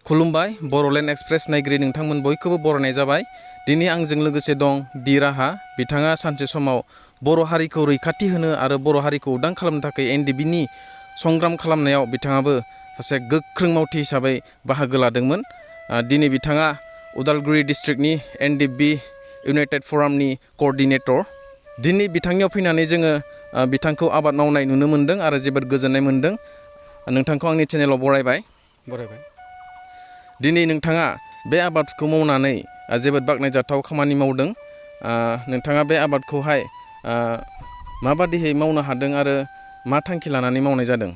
खुलुमबाय बर'लेण्ड एक्सप्रेस नायगिरि नोंथांमोन बयखौबो बरायनाय जाबाय। दिनै आंजों लोगोसे दं दि राहा। बिथाङा सानसे समाव बर' हारिखौ रैखाथि होनो आरो बर' हारिखौ उदां खालामनो थाखाय NDFBनि संग्राम खालामनायाव बिथाङाबो सासे गोख्रों मावथि हिसाबै बाहागो लादोंमोन। दिनै बिथाङा उदालगुरि डिस्ट्रिक्टनि NDFB इउनाइटेड फरामनि क'अर्डिनेटर। दिनै बिथांनियाव फैनानै जोङो बिथांखौ आबाद मावनाय नुनो मोन्दों आरो जोबोद गोजोननाय मोन्दों। नोंथांखौ आंनि चेनेलाव बरायबाय। दिनै नोंथाङा बे आबादखौ मावनानै जोबोद बाख्नायजाथाव खामानि मावदों। नोंथाङा बे आबादखौहाय माबादिहै मावनो हादों आरो मा थांखि लानानै मावनाय जादों?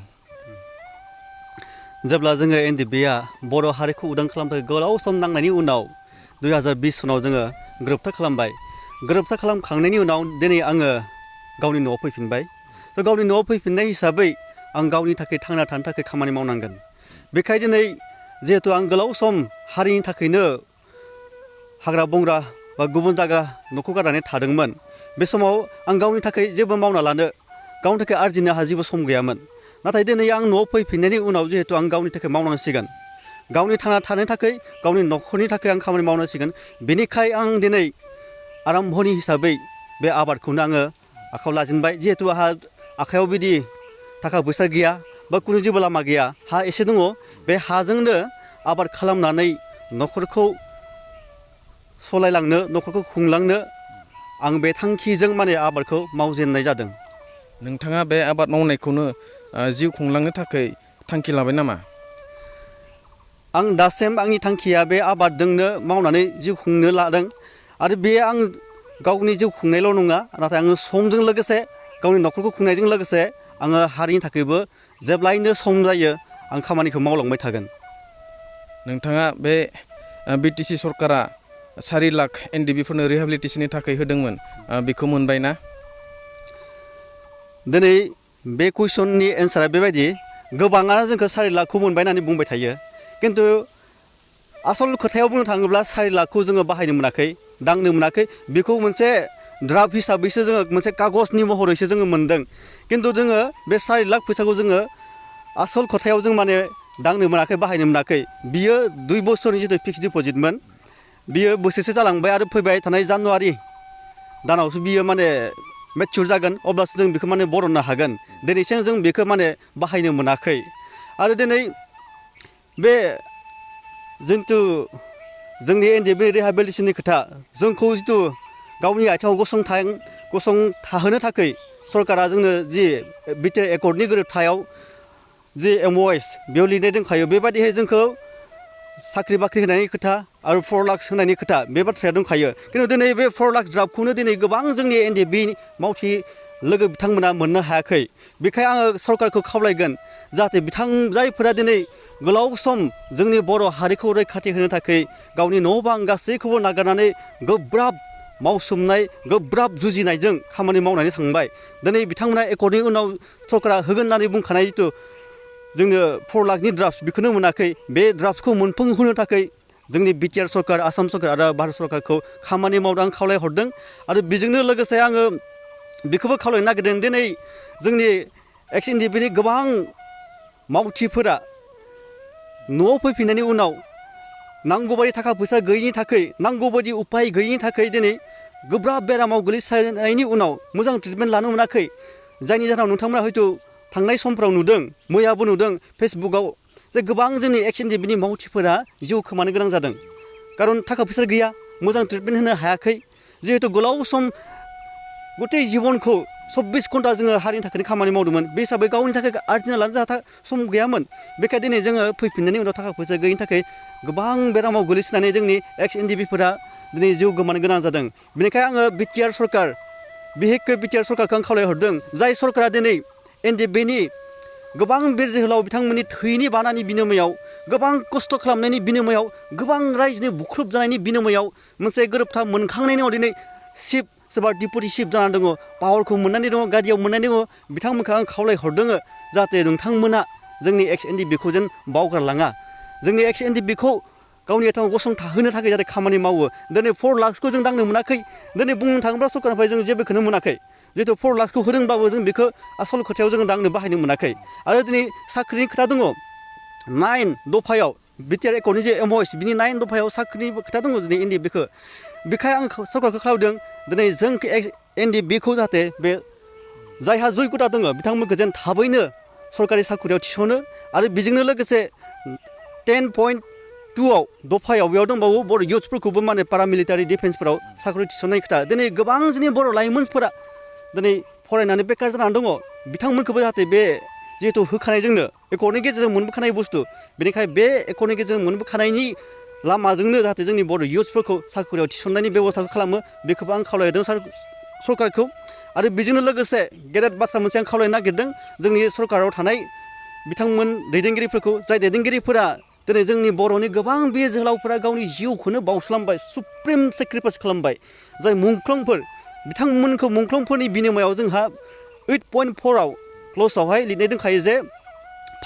जेब्ला जोङो NDFBआ बर' हारिखौ उदां खालामनो थाखाय गोलाव सम नांनायनि उनाव 2020 सनाव जोङो गोरोबथा खालामबाय। गोरोबथा खालामखांनायनि उनाव दिनै आङो गावनि न'आव फैफिनबाय। गावनि न'आव फैफिननाय हिसाबै आं गावनि थाखाय थांना थानो थाखाय खामानि मावनांगोन। बेखायनो दिनै जिहेथु आं गोलाव सम हारिनि थाखायनो हाग्रा बंग्रा बा गुबुन जायगा न'खौ गारनानै थादोंमोन, बे समाव आं गावनि थाखाय जेबो मावना लानो, गावनि थाखाय आरजिनो आंहा जेबो सम गैयामोन। नाथाय दिनै आं न'आव फैफिननायनि उनाव जिहेतु आं गावनि थाखाय मावनांसिगोन, गावनि थांना थानो थाखाय, गावनि न'खरनि थाखाय आं खामानि मावनांसिगोन। बेनिखाय आं दिनै आराम्भनि हिसाबै बे आबादखौनो आङो आखायाव लाजेनबाय। जिहेतु आंहा आखायाव बिदि थाखा फैसा गैया बा कुनु जेबो लामा गैया, हा एसे दङ। बे हाजोंनो आबाद खालामनानै न'खरखौ सलायलांनो, न'खरखौ खुंलांनो आं बे थांखिजों आबादखौ मावजेननाय जादों। नोंथाङा बे आबाद मावनायखौनो जिउ खुंलांनो थाखाय थांखि लाबाय नामा? आं दासिम आंनि थांखिया बे आबादजोंनो मावनानै जिउ खुंनो लादों। आरो बे आं गावनि जिउ खुंनायल' नङा, नाथाय आङो समजों लोगोसे गावनि न'खरखौ खुंनायजों लोगोसे आङो हारिनि थाखायबो जेब्लायनो सम जायो आं खामानिखौ मावलांबाय थागोन। नोंथाङा बे BTC सरकारा 4 लाख NDFBफोरनो रिहेबिलिटेसननि थाखाय होदोंमोन, बेखौ मोनबाय ना? दिनै बे कुइसननि एन्सारा बेबायदि, गोबाङानो जोंखौ 4 लाखखौ मोनबाय होननानै बुंबाय थायो। खिन्थु आसल खोथायाव बुंनो थाङोब्ला 4 लाखखौ जोङो बाहायनो मोनाखै, दांनो मोनाखै। बेखौ मोनसे ड्राफ्ट हिसाबैसो जोङो मोनसे कागजनि महरैसो जोङो मोन्दों। खिन्थु जोङो बे 4 लाख फैसाखौ जोङो आसल खोथायाव जों दांनो मोनाखै, बाहायनो मोनाखै। बियो 2 बोसोरनि जितु फिक्स डिप'जिटमोन, बियो बोसोरसे जालांबाय आरो फैबाय थानाय जानुवारि दानावसो बियो मेचुर जागोन। अब्लासो जों बेखौ बरननो हागोन। दिनैसिम जों बेखौ बाहायनो मोनाखै। आरो दिनै बे जितु जोंनि NDFB रिहेबिलिटेसननि खोथा, जोंखौ जितु गावनि आथिङाव गसंथाहोनो थाखाय सरकारा जोंनो जि बिटिआर एकर्डनि गोरोबथायाव जि MOS बेयाव लिरनाय दंखायो, बेबायदिहाय जोंखौ साख्रि बाख्रि होनायनि खोथा आरो 4 लाख होनायनि खोथा, बे बाथ्राया दंखायो। खिन्थु दिनै बे 4 लाख ड्राफ्टखौनो दिनै गोबां जोंनि NDFB मावथि लोगो बिथांमोना मोननो हायाखै। बेखायनो आङो सरकारखौ खावलायगोन, जाहाथे जायफोरा दिनै गोलाव सम जोंनि बर' हारिखौ रैखाथि होनो थाखाय गावनि न' बां गासैखौबो नागारनानै गोब्राब मावसोमनाय, गोब्राब जुजिनायजों खामानि मावनानै थांबाय। दिनै बिथांमोना एकर्डनि उनाव सरकारा होगोन होननानै बुंखानाय जितु जोंनो 4 लाखनि ड्राफ्ट, बेखौनो मोनाखै। बे ड्राफ्टखौ मोनफुंहोनो थाखाय जोंनि बिटिआर सरकार, आसाम सरकार आरो भारत सरकारखौ खामानि मावनो आं खावलायहरदों। आरो बेजोंनो लोगोसे आङो बेखौबो खावलायनो नागिरदों, दिनै जोंनि NDFBनि गोबां मावथिफोरा न'आव फैफिननायनि उनाव नांगौबायदि थाखा फैसा गैयिनि थाखाय, नांगौबायदि उपाय गैयिनि थाखाय दिनै गोब्राब बेरामाव गोग्लैसारनायनि उनाव मोजां ट्रिटमेन्ट लानो मोनाखै। जायनि जाहोनाव नोंथांमोना हयथ' थांनाय समफ्राव नुदों, मैयाबो नुदों फेसबुकआव, जे गोबां जोंनि NDFBनि मावथिफोरा जिउ खोमानो गोनां जादों। खारन थाखा फैसा गैया, मोजां ट्रिटमेन्ट होनो हायाखै। जिहेतु गोलाव सम गथै जिबनखौ 24 घन्टा जोङो हारिनि थाखायनो खामानि मावदोंमोन, बे हिसाबै गावनि थाखाय आरजिना लानो जोंहा सम गैयामोन। बेखायनो दिनै जोङो फैफिननायनि उनाव थाखा फैसा गैयिनि थाखाय गोबां बेरामाव गोग्लैसोनानै जोंनि NDFBफोरा दिनै जिउ गोमानो गोनां जादों। बेनिखायनो आङो बिटिआर सरकार, बिहेखै बिटिआर सरकारखौ आं खावलायहरदों, जाय सरकारा दिनै NDFBनि गोबां बिर जोहोलाव बिथांमोननि थैनि बानानि बिनिमयाव, गोबां खस्थ' खालामनायनि बिनिमयाव, गोबां रायजोनि बुख्रुब जानायनि बिनिमयाव मोनसे गोरोबथा मोनखांनायनि उनाव दिनै सोरबा डिपुटि चिफ जानानै दङ, पावारखौ मोननानै दङ, गारियाव मोननानै दङ। बिथांमोनखौ आं खावलायहरदों, जाहाथे नोंथांमोना जोंनि NDFBखौ जेन बावगारलाङा, जोंनि NDFBखौ गावनि आथिङाव गसंथाहोनो थाखाय जाहाथे खामानि मावो। दिनै 4 लाखखौ जों दांनो मोनाखै। दिनै बुंनो थाङोब्ला सरकारनिफ्राय जों जेबोखौनो मोनाखै। जिहेतु 4 लाखखौ होदोंबाबो जों बेखौ आसल खोथायाव जों दांनो बाहायनो मोनाखै। आरो दिनै साख्रिनि खोथा दङ, 9 दफायाव बिटिआर एकर्डनि जे एमअएस बिनि 9 दफायाव साख्रिनि खोथा दङ दिनै एनडिएफबिखौ बेखाय आं सरकारखौ खावलायदों दिनै जों एनडिएफबिखौ जाहाथे बे जायहा जयगता दङ बिथांमोनखौ जेन थाबैनो सरकारि साख्रियाव थिसनो आरो बेजोंनो लोगोसे 10.2आव दफायाव बेयाव दंबावो बर' इयुथ्सफोरखौबो माने पारामिलिटारि डिफेन्सफोराव साख्रि थिसननाय खोथा दिनै गोबां जोंनि बर' लाइमोनफोरा दिनै फरायनानै बेकार जानानै दङ बिथांमोनखौबो जाहाथे बे जिहेतु होखानायजोंनो एकर्डनि गेजेरजों मोनबोखानाय बुस्थु बेनिखायनो बे एकर्डनि गेजेरजों मोनबोखानायनि लामाजोंनो जाहाथे जोंनि बर' इयुथ्सफोरखौ साख्रियाव थिसननायनि बेब'स्थाखौ खालामो बेखौबो आं खावलायदों सरकारखौ आरो बेजोंनो लोगोसे गेदेर बाथ्रा मोनसे आं खावलायनो नागिरदों जोंनि सरकाराव थानाय बिथांमोन दैदेनगिरिफोरखौ जाय दैदेनगिरिफोरा दिनै जोंनि बर'नि गोबां बे जोहोलावफोरा गावनि जिउखौनो बावस्लामबाय सुप्रिम सेक्रिफाइस खालामबाय जाय मुंख्लंफोर बिथांमोनखौ मुंख्लंफोरनि बिनिमयाव जोंहा 8.4आव क्ल'जआवहाय लिरनाय दंखायो जे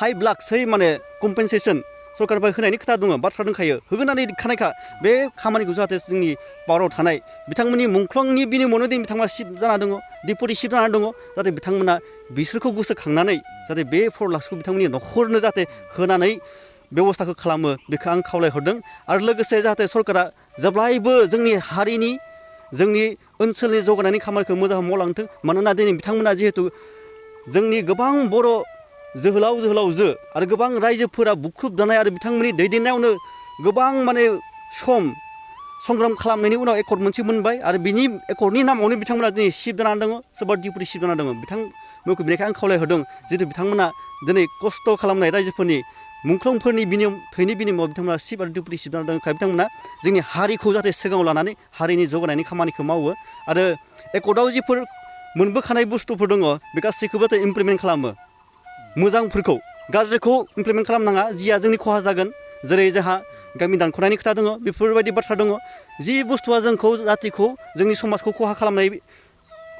5 लाखसै माने कम्पेनसेसन सरकारनिफ्राय होनायनि खोथा दङ बाथ्रा दंखायो होगोन होननानै खानायखा बे खामानिखौ जाहाथे जोंनि पावाराव थानाय बिथांमोननि मुंख्लंनि बिनिमयावनो दिनै बिथांमोना सिफ जाना दङ डिपुटि सिफ जाना दङ जाहाथे बिथांमोना बिसोरखौ गोसोखांनानै जाहाथे बे 4 लाखसखौ बिथांमोननि न'खरनो जाहाथे होनानै बेब'स्थाखौ खालामो बेखौ आं खावलायहरदों आरो लोगोसे जाहाथे सरकारा जेब्लायबो जोंनि हारिनि जोंनि ओनसोलनि जौगानायनि खामानिखौ मोजाङै मावलांथों मानोना दिनै बिथांमोना जिहेतु जोंनि गोबां बर' जोहोलावजो आरो गोबां रायजोफोरा बुख्रुबजानाय आरो बिथांमोननि दैदेननायावनो गोबां माने सम संग्राम खालामनायनि उनाव एकर्ड मोनसे मोनबाय आरो बिनि एकर्डनि नामावनो बिथांमोना दिनै सिफ जानानै दङ सोरबा डिपुटि सिफ जाना दङ बिथांमोनखौ बेनिखायनो आं खावलायहरदों जिहेतु बिथांमोना दिनै खस्थ' खालामनाय रायजोफोरनि मुंख्लंफोरनि थैनि बिनिमयाव बिथांमोना सिफ आरो डिपुटि सिफ जाना दंखाय बिथांमोना जोंनि हारिखौ जाहाथे सिगाङाव लानानै हारिनि जौगानायनि खामानिखौ मावो आरो एकर्डआव जिफोर मोनबोखानाय बुस्थुफोर दङ बे गासैखौबो इमप्लिमेन्ट खालामो मोजांफोरखौ गाज्रिखौ इमप्लिमेन्ट खालामनाङा जिया जोंनि खहा जागोन जेरै जोंहा गामि दानख'नायनि खोथा दङ बेफोरबायदि बाथ्रा दङ जि बुस्थुआ जोंखौ जातिखौ जोंनि समाजखौ खहा खालामनाय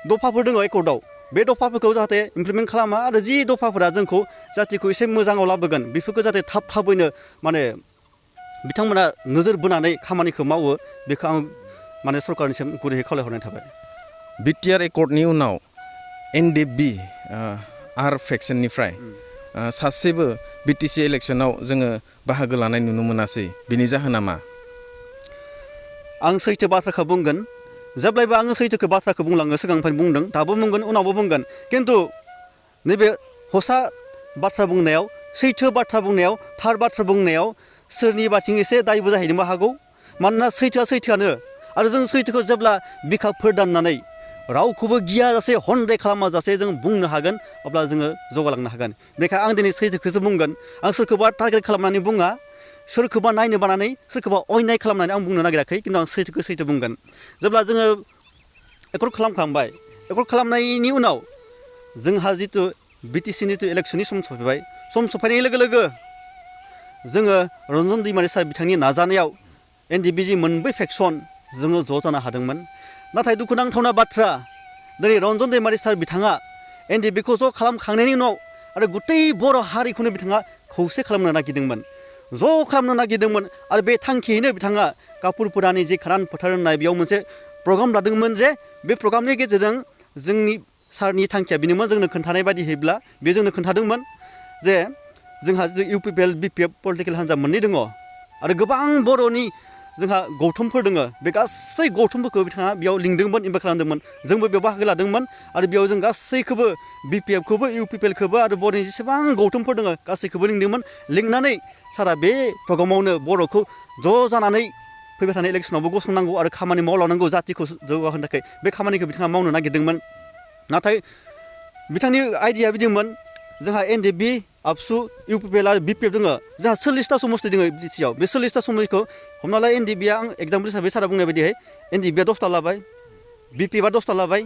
दफाफोर दङ एकर्डआव बे दफाफोरखौ जाहाथे इमप्लिमेन्ट खालामा आरो जि दफाफोरा जोंखौ जातिखौ एसे मोजाङाव लाबोगोन बेफोरखौ जाहाथे थाबैनो माने बिथांमोना नोजोर बोनानै खामानिखौ मावो बेखौ आं माने सरकारनिसिम गुरैयै खावलायहरनाय थाबाय बिटिआर एकर्डनि उनाव एनडिएफबि आर फेक्सननिफ्राय सासेबो बिटिसि इलेक्सनाव जोङो बाहागो लानाय नुनो मोनासै बिनि जाहोना मा आं सैथो बाथ्राखौ बुंगोन जेब्लायबो आङो सैथोखौ बाथ्राखौ बुंलाङो सिगांनिफ्रायनो बुंदों दाबो बुंगोन उनावबो बुंगोन खिन्थु नैबे हसा बाथ्रा बुंनायाव सैथो बाथ्रा बुंनायाव थार बाथ्रा बुंनायाव सोरनिबाथिं एसे दायबो जाहैनोबो हागौ मानोना सैथोआ सैथोआनो आरो जों सैथोखौ जेब्ला बिखाफोर दाननानै रावखौबो गियाजासे हन्दाय खालामाजासे जों बुंनो हागोन अब्ला जोङो जौगालांनो हागोन बेनिखायनो आं दिनै सैथोखौसो बुंगोन आं सोरखौबा टारगेट खालामनानै बुङा सोरखौबा नायनो बानानै सोरखौबा अयनाय खालामनानै आं बुंनो नागिराखै खिन्थु आं सैथोखौ सैथो बुंगोन जेब्ला जोङो एकर्ड खालामखांबाय एकर्ड खालामनायनि उनाव जोंहा जितु बिटिसिनि जितु इलेक्सननि सम सफैबाय सम सफैनाय लोगो लोगो जोङो रन्जन दैमारि सार बिथांनि नाजानायाव एनडिएफबि जि मोनब्रै फेक्सन जोङो ज' जानो हादोंमोन नाथाय दुखुनांथावना बाथ्रा दिनै रन्जन दैमारि सार बिथाङा एनडिएफबिखौ ज' खालामखांनायनि उनाव आरो गुतै बर' हारिखौनो बिथाङा खौसे खालामनो नागिरदोंमोन ज' खालामनो नागिरदोंमोन आरो बे थांखियैनो बिथाङा कापुरपुरानि जि खारान फोथार होननाय बेयाव मोनसे प्रग्राम लादोंमोन जे बे प्रग्रामनि गेजेरजों जोंनि सारनि थांखिया बेनोमोन जोंनो खोन्थानाय बायदियैब्ला बे जोंनो खोन्थादोंमोन जे जोंहा जितु इउपिपिएल बिपिएफ पलिटिकेल हान्जा मोननै दङ आरो गोबां बर'नि जोंहा गौथुमफोर दङ बे गासै गौथुमफोरखौ बिथाङा बेयाव लिंदोंमोन इनभाइट खालामदोंमोन जोंबो बेयाव बाहागो लादोंमोन आरो बेयाव जों गासैखौबो बिपिएफखौबो इउपिपिएलखौबो आरो बर'नि जेसेबां गौथुमफोर दङ गासैखौबो लिंदोंमोन लिंनानै सारा बे प्रग्रामावनो बर'खौ ज' जानानै फैबाय थानाय इलेक्सनावबो गसंनांगौ आरो खामानि मावलांनांगौ जातिखौ जौगाहोनो थाखाय बे खामानिखौ बिथाङा मावनो नागिरदोंमोन नाथाय बिथांनि आइडिया बिदिमोन जोंहा एनडिएफबि आबसु इउपिपिएल आरो बिपिएफ दङ जोंहा 40टा समस्ति दङ बिटिसिआव बे 40टा समस्तिखौ हमना ला एनडिएफबिआ आं एग्जाम्पल हिसाबै सारा बुंनाय बायदिहाय एनडिएफबिआ 10टा लाबाय बिपिएफआ 10टा लाबाय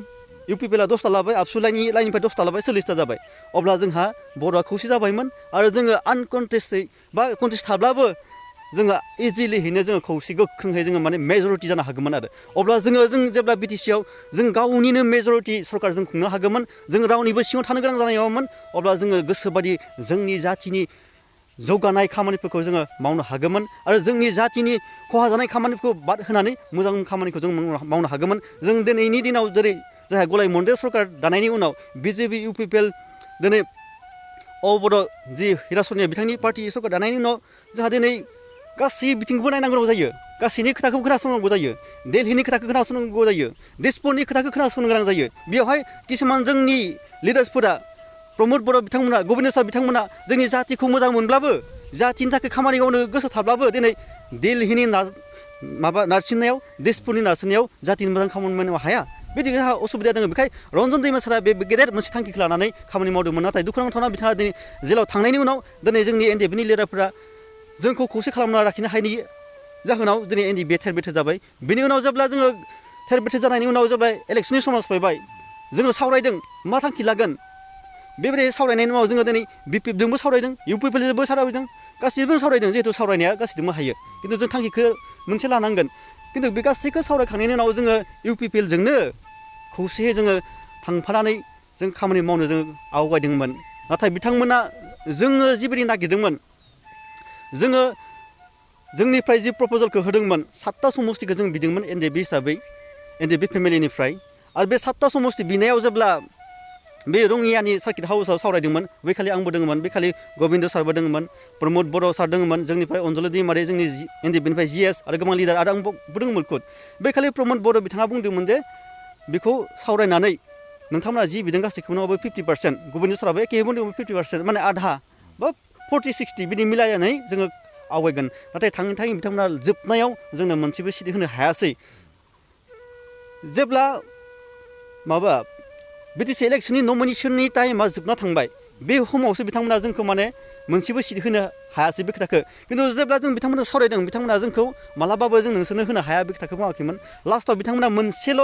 इउपिपिएलआ 10टा लाबाय आबसु लाइननिफ्राय 10टा लाबाय 40टा जाबाय अब्ला जोंहा बर'आ खौसे जाबायमोन आरो जोङो आनकन्टेस्टै बा कन्टेस्ट थाब्लाबो जोङो इजिलिहैनो जोङो खौसे गोख्रोंहै जोङो माने मेजरिटि जानो हागौमोन आरो अब्ला जों जेब्ला बिटिसिआव जों गावनिनो मेजरिटि सरकार जों खुंनो हागौमोन जों रावनिबो सिङाव थानो गोनां जानाय नङामोन अब्ला जोङो गोसोबादि जोंनि जातिनि जौगानाय खामानिफोरखौ जोङो मावनो हागौमोन आरो जोंनि जातिनि खहा जानाय खामानिफोरखौ बाद होनानै मोजां खामानिखौ जों मावनो हागौमोन जों दिनैनि दिनाव जेरै जाहा गलाय मोनदेर सरकार दानायनि उनाव बिजेपि इउपिपिएल दिनै बर' जि हिरासनिया बिथांनि पार्टि सरकार दानायनि उनाव जोंहा दिनै गासै बिथिंखौबो नायनांगौ जायो गासैनि खोथाखौ खोनासंनांगौ जायो दिल्लीनि खोथाखौ खोनासंनांगौ जायो दिसपुरनि खोथाखौ खोनासंनो गोनां जायो बेवहाय किसुमान जोंनि लिडार्सफोरा प्रमद बर' बिथांमोना गबिन्द सार बिथांमोना जोंनि जातिखौ मोजां मोनब्लाबो जातिनि थाखाय खामानि मावनो गोसो थाब्लाबो दिनै दिल्लीनि नारसिननायाव दिसपुरनि नारसिननायाव जातिनि मोजां खामानि मावनो हाया बिदि असुबिदा दङ बेखाय रन्जन दैमा सारा बे गेदेर मोनसे थांखिखौ लानानै खामानि मावदोंमोन नाथाय दुखुनांथावना बिथाङा दिनै जेलाव थांनायनि उनाव दिनै जोंनि NDFBनि लिडारफोरा जोंखौ खौसे खालामना लाखिनो हायैनि जाहोनाव दिनै NDFBआ थेर बेथेर जाबाय बिनि उनाव जेब्ला जोङो थेर बेथेर जानायनि उनाव जेब्ला इलेक्सननि समा सफैबाय जोङो सावरायदों मा थांखि लागोन बेबायदि सावरायनायनि उनाव जोङो दिनै BPFजोंबो सावरायदों UPPजोंबो सावरायदों गासैबो सावरायदों जिहेतु सावरायनाया गासैजोंबो हायो खिन्थु जों थांखिखौ मोनसे लानांगोन खिन्थु बे गासैखौ सावरायखांनायनि उनाव जोङो UPPजोंनो खौसेयै जोङो थांफानानै जों खामानि मावनो जों आवगायदोंमोन नाथाय बिथांमोना जोङो जिबायदि नागिरदोंमोन जोङो जोंनिफ्राय जि प्रप'जालखौ होदोंमोन 7टा समस्तिखौ जों बिदोंमोन NDFB हिसाबै NDFB फेमिलिनिफ्राय आरो बे 7टा समस्ति बिनायाव जेब्ला बे रङियानि सार्किट हाउसाव सावरायदोंमोन बैखालि आंबो दङमोन बैखालि गबिन्द सारबो दङमोन प्रमद बर' सार दङमोन जोंनिफ्राय अनजलि दैमारि जोंनि NDFBनिफ्राय GS आरो गोबां लिडार आरो आंबो दङमोन खुद बैखालि प्रमद बर' बिथाङा बुंदोंमोन जे बेखौ सावरायनानै नोंथांमोना जि बिदों गासैखौबो 50% गबिन्द साराबो एखे बुंदोंमोन 50% माने आधा बा 40-60 बिदि मिलायनानै जोङो आवगायगोन नाथाय थाङै बिथांमोना जोबनायाव जोंनो मोनसेबो सिट होनो हायासै जेब्ला BTC इलेक्सननि नमिनेसननि टाइमा जोबना थांबाय बे समावसो बिथांमोना जोंखौ माने मोनसेबो सिट होनो हायासै बे खोथाखौ खिन्थु जेब्ला जों बिथांमोनजों सावरायदों बिथांमोना जोंखौ मालाबाबो जों नोंसोरनो होनो हाया बे खोथाखौ बुङाखैमोन लास्टआव बिथांमोना मोनसेल'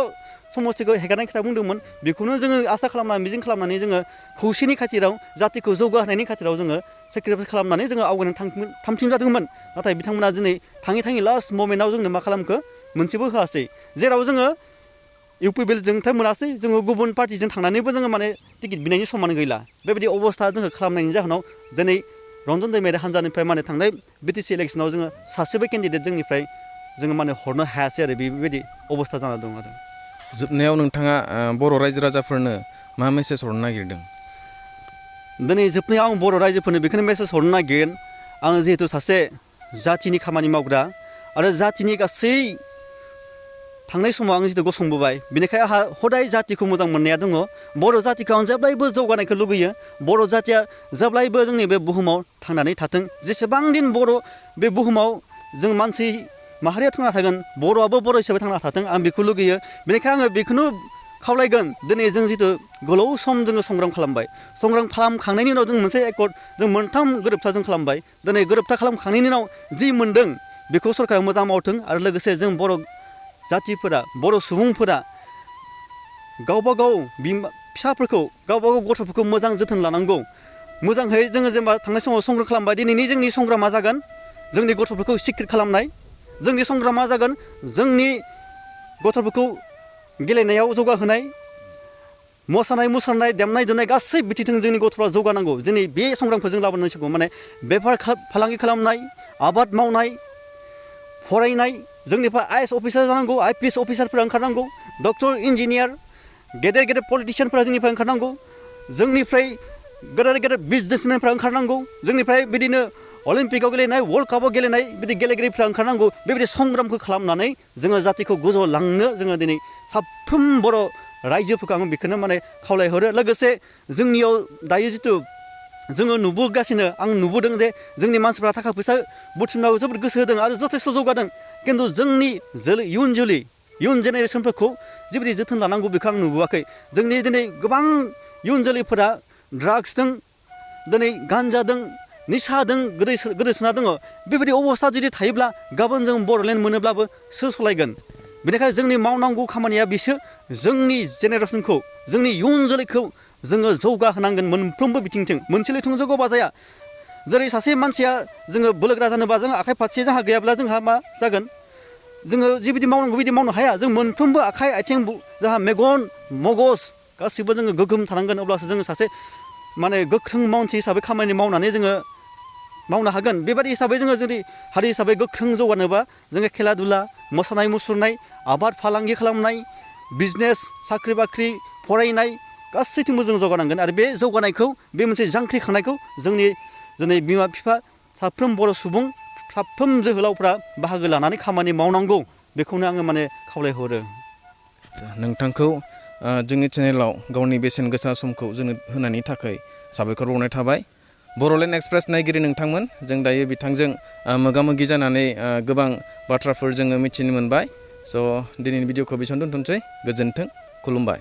समस्तिखौ हेगारनाय खोथा बुंदोंमोन बेखौनो जोङो आसा खालामनानै मिजिं खालामनानै जोङो खौसेनि खाथिराव जातिखौ जौगाहोनायनि खाथिराव जोङो सेक्रिफाइस खालामनानै जोङो आवगायनानै थांफिनजादोंमोन नाथाय बिथांमोना दिनै थाङै लास्ट ममेन्टआव जोंनो मा खालामखो मोनसेबो होआसै जेराव जोङो UPPजों मोनासै जोङो गुबुन पार्टिजों थांनानैबो जोङो माने टिकेट बिनायनि समान गैला बेबायदि अबस्था जोङो खालामनायनि जाहोनाव दिनै रन्जन दैमारि हान्जानिफ्राय माने थांनाय BTC इलेक्सनाव जोङो सासेबो केन्डिडेट जोंनिफ्राय जोङो माने हरनो हायासै आरो बेबायदि अबस्था जाना दं आरो जोबनायाव नोंथाङा बर' रायजो राजाफोरनो मा मेसेज हरनो नागिरदों दिनै जोबनायाव आं बर' रायजोफोरनो बेखौनो मेसेज हरनो नागिरगोन आङो जिहेतु सासे जातिनि खामानि मावग्रा आरो जातिनि गासै थांनाय समाव आं जितु गसंबोबाय बेनिखायनो आंहा हदाय जातिखौ मोजां मोननाया दङ बर' जातिखौ आं जेब्लायबो जौगानायखौ लुगैयो बर' जातिया जेब्लायबो जोंनि बे बुहुमाव थांनानै थाथों जेसेबां दिन बर' बे बुहुमाव जों मानसि माहारिया थांना थागोन बर'आबो बर' हिसाबै थांना थाथों आं बेखौ लुगैयो बेनिखायनो आङो बेखौनो खावलायगोन दिनै जों जितु गोलाव सम जोङो संग्राम खालामबाय संग्राम खालामखांनायनि उनाव जों मोनसे एकर्ड जों मोनथाम गोरोबथा जों खालामबाय दिनै गोरोबथा खालामखांनायनि उनाव जि मोनदों बेखौ सरकारा मोजां मावथों आरो लोगोसे जों बर' जातिफोरा बर' सुबुंफोरा गावबा गाव फिसाफोरखौ गावबा गाव गथ'फोरखौ मोजां जोथोन लानांगौ मोजाङै जोङो जेनेबा थांनाय समाव संग्राम खालामबाय दिनैनि जोंनि संग्रामा जागोन जोंनि गथ'फोरखौ सिकित खालामनाय जोंनि संग्रामा जागोन जोंनि गथ'फोरखौ गेलेनायाव जौगाहोनाय मोसानाय मुसुरनाय दामनाय देनाय गासै बिथिंजों जोंनि गथ'फ्रा जौगानांगौ दिनै बे संग्रामखौ जों लाबोनांसिगौ माने बेफार फालांगि खालामनाय आबाद मावनाय फरायनाय जोंनिफ्राय IAS अफिसार जानांगौ IPS अफिसारफोरा ओंखारनांगौ डक्टर इन्जिनियार गेदेर गेदेर पलिटिशियानफोरा जोंनिफ्राय ओंखारनांगौ जोंनिफ्राय गेदेर गेदेर बिजनेसमेनफोरा ओंखारनांगौ जोंनिफ्राय बिदिनो अलिम्पिकआव गेलेनाय वर्ल्ड कापआव गेलेनाय बिदि गेलेगिरिफ्रा ओंखारनांगौ बेबायदि संग्रामखौ खालामनानै जोङो जातिखौ गोजौआव लांनो जोङो दिनै साफ्रोम बर' रायजोफोरखौ आं बेखौनो माने खावलायहरो लोगोसे जोंनियाव दायो जितु जोङो नुबोगासिनो आं नुबोदों जे जोंनि मानसिफ्रा थाखा फैसा बुथुमनायाव जोबोद गोसो होदों आरो जथेस्थ' जौगादों खिन्थु जोंनि इयुन जेनेरेसनफोरखौ जिबायदि जोथोन लानांगौ बेखौ आं नुबोआखै जोंनि दिनै गोबां इयुन जोलैफोरा ड्राग्सजों दिनै गान्जादों निसादों गोदोसोना दङ बेबायदि अबस्था जुदि थायोब्ला गाबोन जों बर'लेण्ड मोनोब्लाबो सोर सलायगोन बेनिखायनो जोंनि मावनांगौ खामानिया बिसो जोंनि जेनेरेसनखौ जोंनि इयुन जोलैखौ जोङो जौगाहोनांगोन मोनफ्रोमबो बिथिंजों मोनसे लैथों जौगाबा जाया जेरै सासे मानसिया जोङो बोलोग्रा जानोबा जों आखाइ फारसे जोंहा गैयाब्ला जोंहा मा जागोन जोङो जिबायदि मावनांगौ बिदि मावनो हाया जों मोनफ्रोमबो आखाइ आथिं जोंहा मेगन मगज गासिबो जोङो गोगोम थानांगोन अब्लासो जोङो सासे माने गोख्रों मानसि हिसाबै खामानि मावनानै जोङो मावनो हागोन बेबायदि हिसाबै जोङो जुदि हारि हिसाबै गोख्रों जौगानोबा जोङो खेला दुला मोसानाय मुसुरनाय आबाद फालांगि खालामनाय बिजनेस साख्रि बाख्रि फरायनाय गासैथिंबो जों जौगानांगोन आरो बे जौगानायखौ बे मोनसे जांख्रिखांनायखौ जोंनि बिमा बिफा साफ्रोम बर' सुबुं साफ्रोम जोहोलावफ्रा बाहागो लानानै खामानि मावनांगौ बेखौनो आङो माने खावलायहरो। नोंथांखौ जोंनि चेनेलाव गावनि बेसेन गोसा समखौ जोंनो होनायनि थाखाय साबायखर बावनाय थाबाय। बर'लेण्ड एक्सप्रेस नायगिरि नोंथांमोन, जों दायो बिथांजों मोगा मोगि जानानै गोबां बाथ्राफोर जोङो मिथिनो मोनबाय। स' दिनैनि भिडिअखौ बेसेबां दोनथ'नोसै। गोजोन्थों, खुलुमबाय।